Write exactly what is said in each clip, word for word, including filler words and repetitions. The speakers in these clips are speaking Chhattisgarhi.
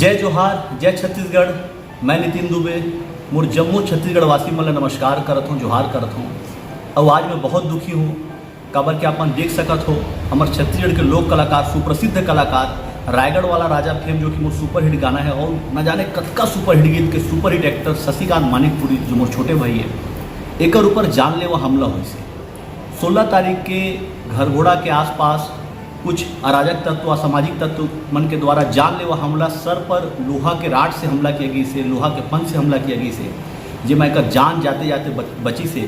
जय जोहार, जय छत्तीसगढ़। मैं नितिन दुबे मोर जम्मो छत्तीसगढ़ वासी मन ला नमस्कार करत हूँ, जोहार करत हूँ। अउ आज मैं बहुत दुखी हूँ, काबर कि आप मन देख सकत हो, हमर छत्तीसगढ़ के लोक कलाकार, सुप्रसिद्ध कलाकार, रायगढ़ वाला राजा फेम, जो कि मोर सुपरहिट गाना है और न जाने कतका सुपरहिट गीत के सुपरहिट एक्टर शशिकांत मानिकपुरी, जो मोर छोटे भाई है, एकर ऊपर जानलेवा हमला होइस हे। सोलह तारीख के घरघोड़ा के आसपास कुछ अराजक तत्व, असामाजिक तत्व मन के द्वारा जानलेवा हमला, सर पर लोहा के राड से हमला किया गइस हे, लोहा के फन से हमला किया गइस हे, जेमा एकर जान जाते जाते बच-, बचिस हे।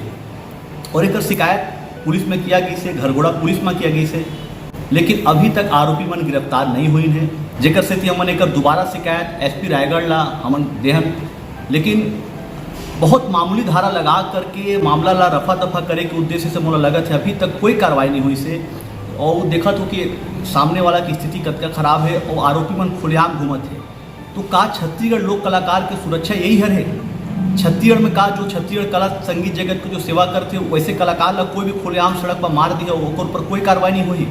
और एकर शिकायत पुलिस में किया गइस हे, घरघोड़ा पुलिस में किया गइस हे, लेकिन अभी तक आरोपी मन गिरफ्तार नहीं होइन हे, जेकर सेती हमन एकर दोबारा शिकायत एसपी रायगढ़ ला हमन देहन, लेकिन बहुत मामूली धारा लगा करके मामला ला रफा दफा करे के उद्देश्य से मोला लगत हे अभी तक कोई कार्रवाई नहीं होइस हे। और देखत हो कि सामने वाला की स्थिति कतका खराब हे और आरोपी मन खुलेआम घूमत हे। तो का छत्तीसगढ़ लोक कलाकार के सुरक्षा यही हर हे? छत्तीसगढ़ में का जो छत्तीसगढ़ कला संगीत जगत के जो सेवा करथे, वैसे कलाकार ला कोई भी खुलेआम सड़क पर मार दिया, ओकर ऊपर कोई कार्रवाई नहीं होही?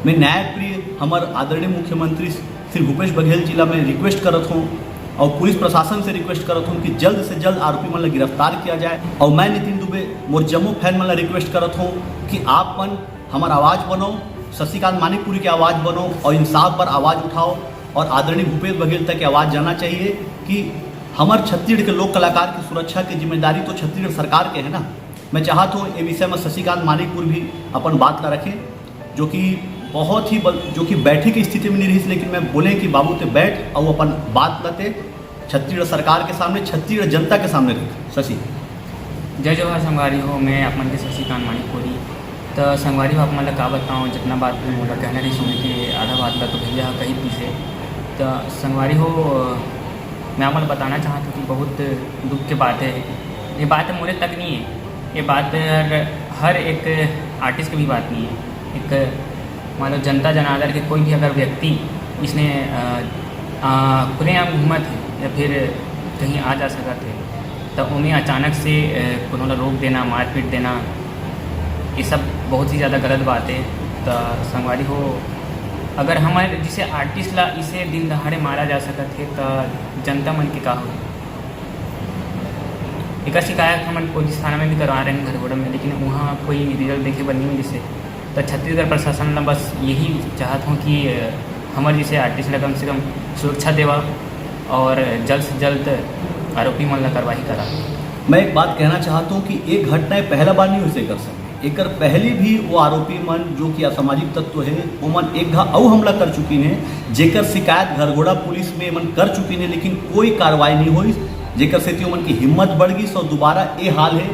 मैं न्यायप्रिय हमर आदरणीय मुख्यमंत्री श्री भूपेश बघेल जी ला मैं रिक्वेस्ट करत हूँ और पुलिस प्रशासन से रिक्वेस्ट करत हूँ कि जल्द से जल्द आरोपी मन ला गिरफ्तार किया जाए। और मैं नितिन दुबे मोर जम्मो फैन मन ला रिक्वेस्ट करत हूँ कि आप मन हमर आवाज़ बनो, शशिकांत मानिकपुरी के आवाज़ बनो और इंसाफ पर आवाज़ उठाओ। और आदरणीय भूपेश बघेल तक के आवाज़ जाना चाहिए कि हमर छत्तीसगढ़ के लोक कलाकार की सुरक्षा की जिम्मेदारी तो छत्तीसगढ़ सरकार के है ना। मैं चाहत हूँ ये विषय में शशिकांत मानिकपुर भी अपन बात ला रखें, जो कि बहुत ही बल-, जो कि बैठे की स्थिति में नहीं रहिस, लेकिन मैं बोले कि बाबू ते बैठ और अपन बात ला ते छत्तीसगढ़ सरकार के सामने, छत्तीसगढ़ जनता के सामने रख। शशि। जय जोहार संगवारी हो, मैं आप मन के शशिकांत मानिकपुरी। त संगवारी हो, आप मन ला का बताओं, जितना बात मोला कहना रहिस, ओमे के आधा बात ला तो भैया ह कही दिस हे। त संगवारी हो, मैं आप मन ला बताना चाहत हूँ कि बहुत दुख के बात है। ये बात मोरे तक नहीं है, ये बात हर, हर एक आर्टिस्ट के भी बात नहीं है। एक मान लो जनता जनार्दन के कोई भी अगर व्यक्ति इसने, अ, अ, खुलेआम घूमत है या फिर कहीं आ जा सकत है, त ओमे अचानक से, अ, कोनो ला रोक देना, मारपीट देना, ये सब बहुत ही ज़्यादा गलत बात है। त संगवारी हो, अगर हमारे जैसे आर्टिस्ट ला इसे दिन दहाड़े मारा जा सकत है, त जनता मन के का होही? एकर शिकायत हमन पुलिस थाना में भी करवा रहे हैं घरघोड़ा में, लेकिन वहाँ कोई रिजल्ट देखे बर नहीं मिलिस हे। त छत्तीसगढ़ प्रशासन ला बस यही चाहत हूँ कि, अ, हमर जैसे आर्टिस्ट ला कम से कम सुरक्षा देवा और जल्द से जल्द आरोपी मन ला कार्रवाई करा। मैं एक बात कहना चाहत हूँ कि ये घटना पहला बार नहीं होइस हे एकर संग। एकर पहली भी वो आरोपी मन जो कि असामाजिक तत्व हे, ओमन एक घा अउ हमला कर चुकिन हे, जेकर शिकायत घरघोड़ा पुलिस में एमन कर चुकिन हे, लेकिन कोई कार्रवाई नहीं होइस, जेकर सेती ओमन की हिम्मत बढ़ गइस और दोबारा ये हाल हे।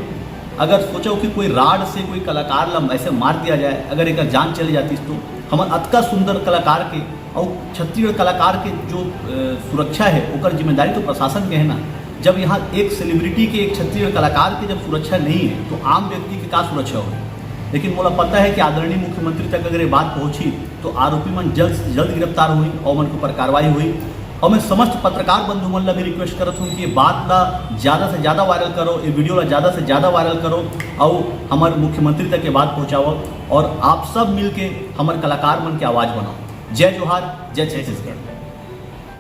अगर सोचो कि कोई राड से कोई कलाकार ला ऐसे मार दिया जाए, अगर एकर जान चले जातिस तो हमर अतका सुंदर कलाकार के और छत्तीसगढ़ कलाकार के जो, अ, सुरक्षा है, ओकर जिम्मेदारी तो प्रशासन के है ना। जब यहाँ एक सेलिब्रिटी के, एक छत्तीसगढ़ कलाकार के जब सुरक्षा नहीं है, तो आम व्यक्ति के का सुरक्षा होही? लेकिन मोला पता है कि आदरणीय मुख्यमंत्री तक अगर ये बात पहुँची, तो आरोपी मन जल्द से जल्द गिरफ्तार होही और ओमन के ऊपर कार्रवाई होही। और मैं समस्त पत्रकार बंधु मन ला भी रिक्वेस्ट करत हूँ कि ये बात ला ज़्यादा से ज़्यादा वायरल करो, ये वीडियो ला ज़्यादा से ज़्यादा वायरल करो और हमर मुख्यमंत्री तक ये बात पहुँचाओ और आप सब मिलके हमर कलाकार मन के आवाज़ बनाओ। जय जोहार, जय छत्तीसगढ़।